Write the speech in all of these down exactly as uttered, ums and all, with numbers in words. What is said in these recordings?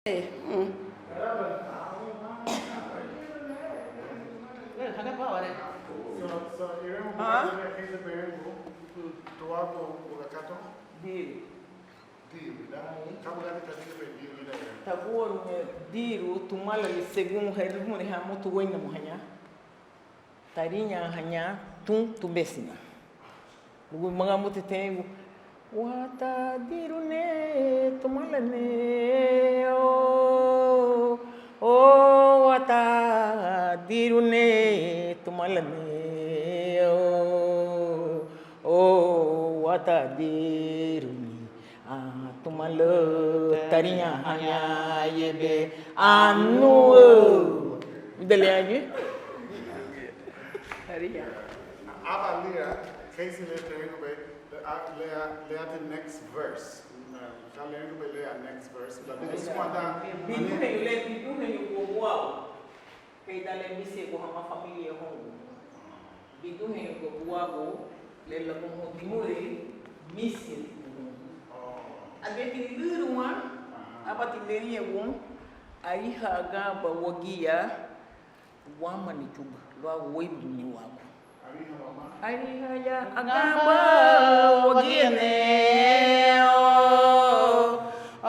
Eh, mm. So, so, iremu, ah, buga kei berengu tuagu buga katei? Diru. Diru, ¿verdad? Ka buga katei diru, ¿verdad? Taguarun diru, tumalali según herumure hamutu weinamu haña. Tariñahaña tun tubesina. Lugundun maganbunti tegu: Watadirune tumalane, o, o, watadirune tumalane, o, o, watadirune. Ah, tumalü tariñahaña yebe anu. Ida liña giñe? Tariña. Aban lira, keisi le terengubei, le, le, le ati next verse. Ka lerengubei le a next verse. La biduheñu le, biduheñu buagu. Kei dan le misiñegua hamá familia houngua. Biduheñu buagu le lagumein dimurei misiñeti houngua. Agiati lürüwan, abati lariñagun: Ariha aganba wagía wamani chuga luagu wéibuguni wagu. Ariha ya aganba wagía ne, o, o,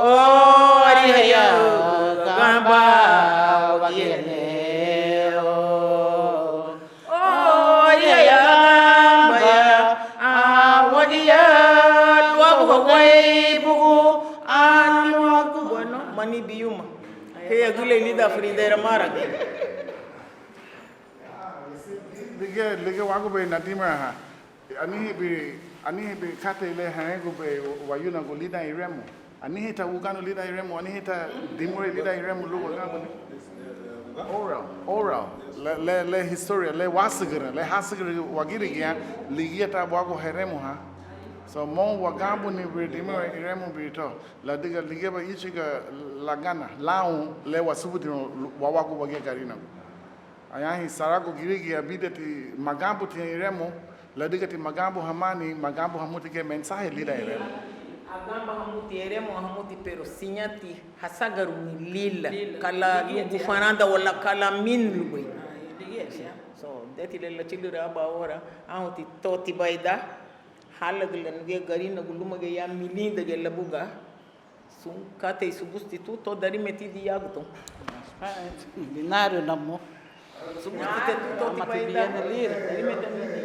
ariha ya aganba wagía ne, o, o, ariha ya aganba ya, ah, wagía luagu wéibugu, ah, luagu, bueno, mani biyuma. Kei agülei lidan Frideira mara. Ligía, ligía wagubei nadimuraha. Anihein biri, anihein biri katei le herengubei wayunagu lidan iremu. Anihein ta uganu lidan iremu, anihein ta dimurei lidan iremu lun waganbuni. Oral, oral. Le, le, le historia, le wasügürün, le hasügürün wagirigia, ligía ta buagu heremuha. So, moun waganbuni biri dimurei iremu biri to. Ladüga ligíaba íchiga lagana, lau le wasubudirun wawagu wagía Garinagu. Añahein saragu gürigia bídeti maganbuntiña iremu, ladügati maganbun hamani, maganbun hamuti giñe mensaje lidan iremu. Aganba hamuti, eremu hamuti, pero siñati hasagaruni lila, ka lan lugufaranda wala ka lan mini lubéi. So, deti le lachülürün aban ora, anheinti to tibaida, hálügüla nuguya Garinagu lúmagiñe ya milindagiñe labuga. Sun katei subusti tu to darimeti diagu to. Binario namu. Subusti te tu to tibaida. Darimeti